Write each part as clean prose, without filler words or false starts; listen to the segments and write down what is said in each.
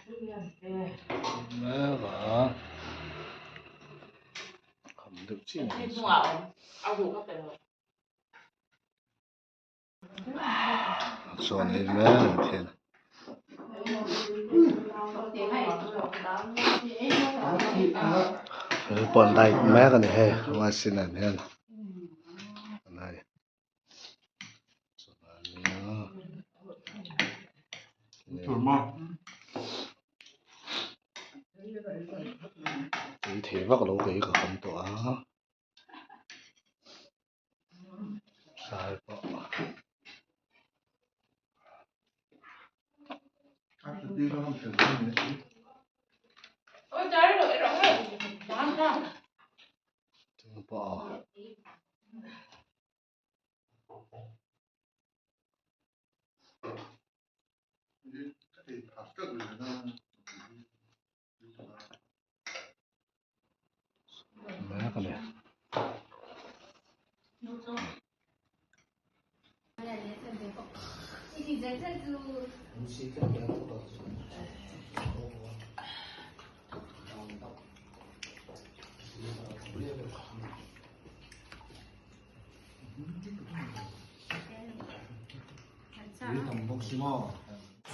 Mek a kham deuh chiah mai chuan ei mek a ni thei a pawn diet mek a ni hei machine ah hian. Tui thei vak lo kei ka kham tawh a sai pawh. Pawh.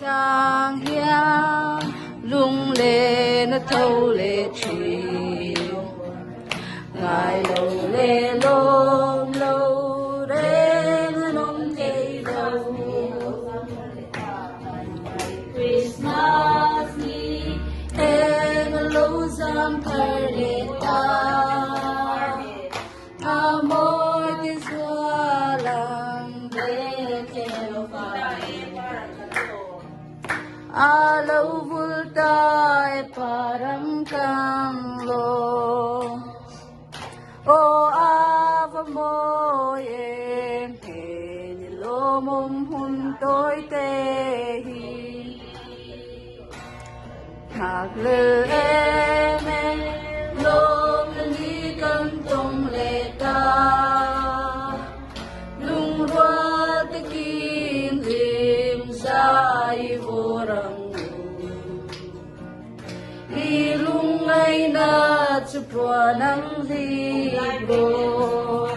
Chang hian lunglen a tho leh thin. Ngai lo leh lawm lo reng an awm thei lo. Christmas ni eng a lo zam thar leh ta. A mawi ti zual ang Bethel fai. A lo vul ta e parang kang lo. Aw a va mawi em he ni lawmawm hun tawi te hi. Nghak lel em em lawm na ni kan tawng leh ta. Lungrual takin hlim zai vawr ang u. I lungngaihna chu puan ang hlip rawh.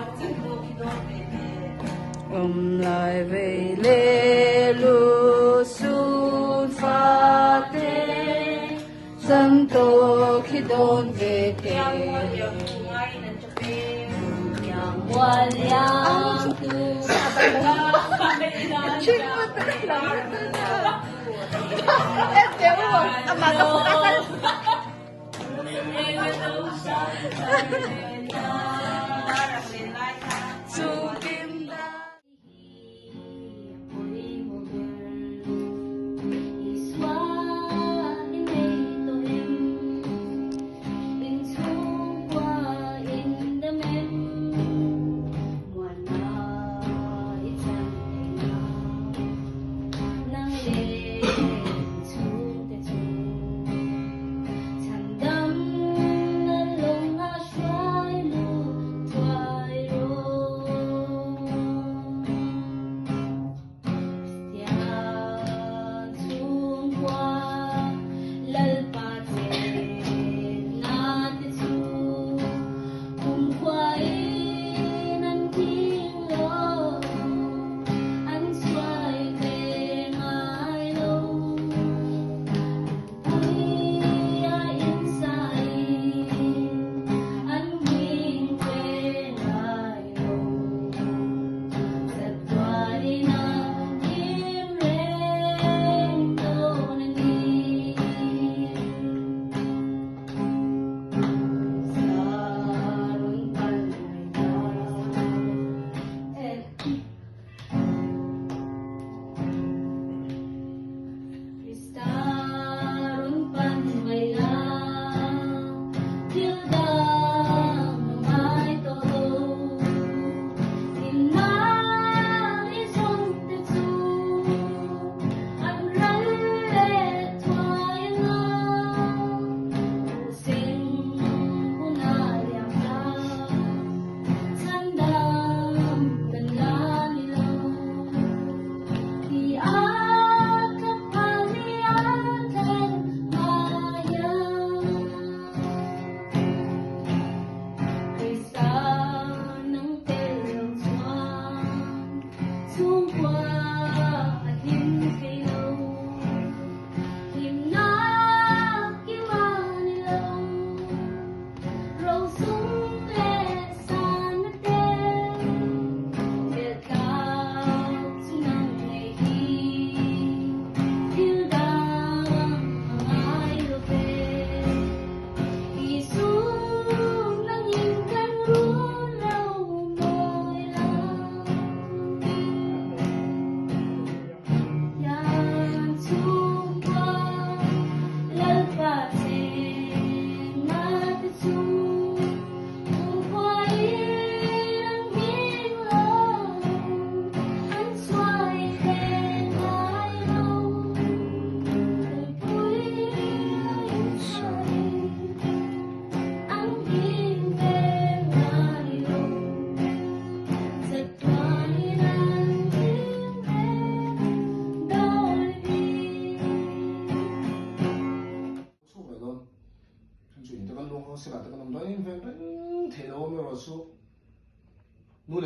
Awm lai vei leh lu sun fate Chang tawk hi dawn ve te.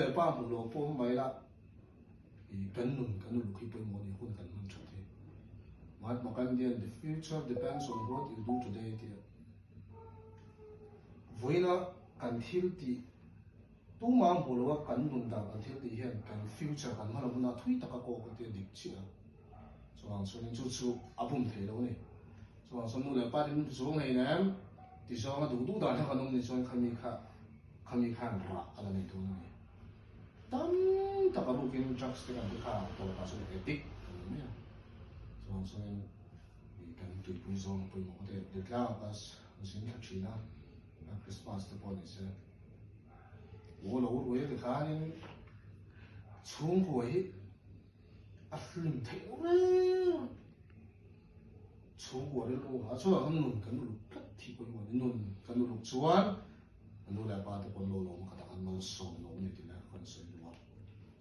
leh pa hmu lo pawh mai la i kan nun kan uluk hi pawimawh a ni hun kan hman that hi. Mahatma Gandhi an the future depends on what you do today tih a vawiina kan thil tih tumah hmu lo a kan nun dan kan thil tih hian kan future kan hma lam hunah thui taka kawk a tia dik chiah a. Chuvang chuanin chu chu a bum thei lo a ni. Chuvang chuan nu leh pa tin zawng nei nem ti zawnga duh duh dan kha kan awm ni chuan khami kha khami khan rah a la nei dawn a ni. Tam tak a rukin drugs te kan ti kha tawpah chuan addict kan ni mai a. Chuvang chuanin kan tuipui zawng a pawimawh ka ti. Diltlang a ka zin thla thin a, Christmas te pawh ni se. Aw lo ruai a ti khanin chhungkua hi a hlim theih lo reng chhungkua rilru a chuan kan nun kan uluk tlat thi pawimawh a ni nun kan uluk chuan a nu leh a pa te pawn lo lawm khat ah kan malsawm lo a ni tih lai kha kan sawi duh a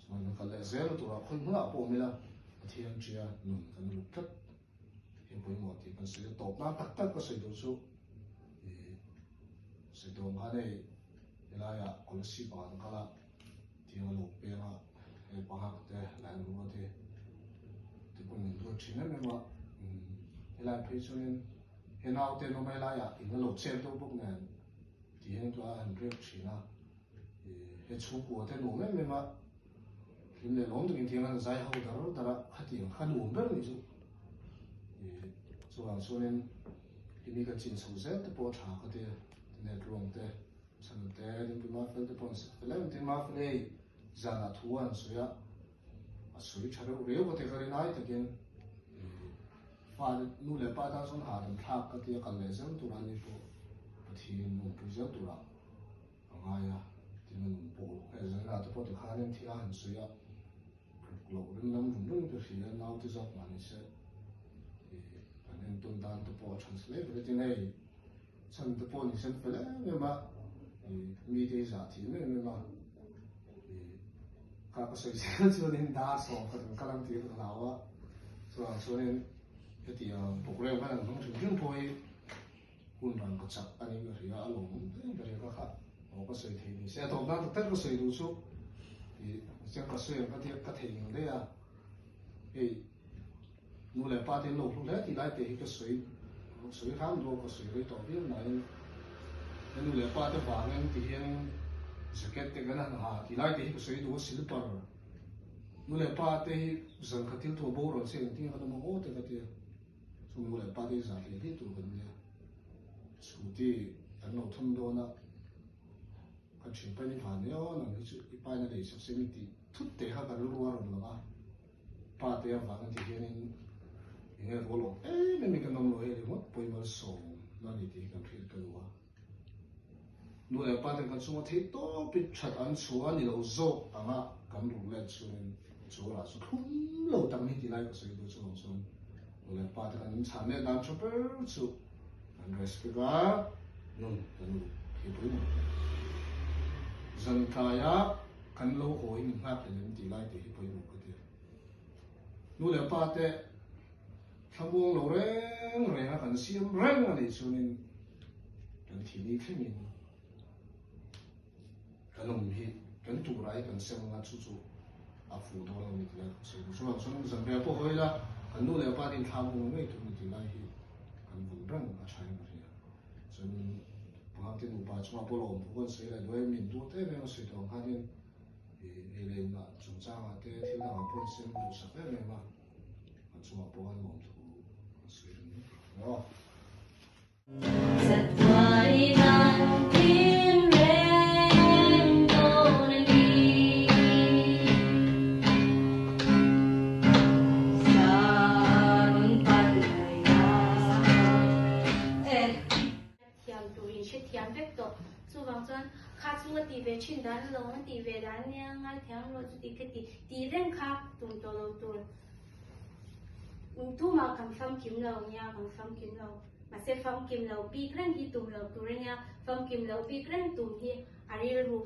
chuan kan kal leh zel turah khawi hmunah pawh awm ila Pathian tia nun kan uluk tlat hi pawimawh tih kan sawi a tawp nan tak tak ka sawi duh chu ih sawi tur ang khan hei helaiah Kolasib ah kan kal a. Tiang a lo peng a, hei pahak te, lairua te te pawh min duat thin em em a, helai phei chuanin he naute an awm a helaiah in a lo chep deuh bawk nen ti hian ka han riak thin a, he chhungkua te nuam em em a, hlim leh lawm takin tiang an zai ho dar dar a, khatiang kha nuam ber a nih chu, chuvang chuanin hemi ka chin chho zel te pawh a tha ka tia, net ruang te. Chhan te, Rinpui Mafel te pawh an sak fel em tin Mafel hei zanah thu a han sawi a, a sawi tha reuh riau ka ti ka rin ai takin fa nu leh pa tan sawn hahdam thlak ka ti a kal leh zel turah ani pawh Pathian awmpui zel turah a ngai a tin a nun pawh hei zanah te pawh tikhanin thil a han sawi a ruk loh ring lam rum rum ka hria naute zawk mah ni se kan entawn dan te pawh a than hle ber a tin hei Chhan te pawh ni sen fel em em a, mi te hi zah thiam em em a, kha ka sawi zel chuanin dar sawm khat an kal ang tih ka hlau a, chuvang chuanin hetiang programme khan an hmang hrim hrim pawh hi hun rang ka chak a ni ka hria a lawm em ka hria ka kha aw ka sawi thei ni se a tawp nan tak tak ka sawi duh chu ih chiang ka sawi ang ka tia ka thei ngei daih a hei. Nu leh pa te an lo hlu hle tih lai te hi ka sawi sawi hram duh a, ka sawi rei tawh viau nain he nu leh pa te vangin ti hian jacket te kan han ha tih lai te hi ka sawi duh a, silper nu leh pa te hi zan khat thil thu a boral se engtin nge kan awm ang aw te ka tia, chu nu leh pa te hi zah hlei hlei tur kan nia, scooty kan lo thun dawn a, ka thian pain i van nia aw nang hi chu i pain a lei sak se mi tih thut te kha ka rilru a rawn lang a. Pa te avanga ti hianin enge rual awm em em in kan awm lo hei ringawt pawimawh sawmna a ni tih hi kan hriat ka duh a. Nu leh pa ten kan chunga theih tawpin that an chhuah a ni lo zawk anga kan rulh let chuanin chu rah chu thlum lo tak ni tih lai ka sawi duh chuvang chuan nu leh pa te kan inchhan leh dan tha ber chu kan respect a, nun kan uluk hi pawimawh hle. Zan tlaia Kan lo haw hi min nghak hlel em tih lai tih hi pawimawh ka ti a. Nu leh pa te thlamuang lo reng reng a kan siam reng a nih chuanin kan thini thlengin kan awm hi kan turah hi kan sem anga chu chu a fuh dawn lo ni tih lai ka sawi duh. Chuvang chuan zanriah pawh hawi ila kan nu leh pa te in thlamuang ngei tur ni tih lai hi kan vun reng a tha in ka hria. Chuan Pangte nupa chungah pawh lawm thu kan sawi leh duai min duat em em a sawi tawh ang khanin ei leh inah chungchangah te thil dangah pawh in sem duhsak em em a, kan chungah pawh khan lawm thu kan sawi reng reng a. Thiam tur in hre thiam vek tawh. Chuvang chuan kha chu a tih ve thin dan a lo a tih ve dan ania ngai thiam rawh chu tih ka ti tih reng kha tum tawh lo tur. Tumah kan famkim lo nia kan famkim lo. Mahse famkim lo bik reng hi tum lo tur ania famkim lo bik reng tum hi a rilru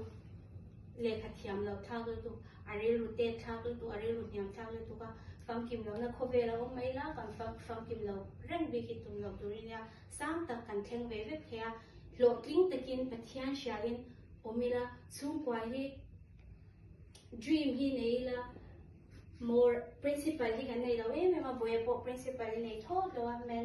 lehkha thiam loh thlak lutuk a rilru tet thlak lutuk a rilru hniam thlak lutuk a famkim lohna khawvel a awm mai la kan famkim lo reng bik hi tum lo tur ania. Sang tak kan thleng ve vek thei a, hlawhtling takin Pathian hriain awm ila, chhungkua hi. Dream hi nei ila more principal hi kan nei lo em em a, vawiin pawh principal hi nei thawt lo a.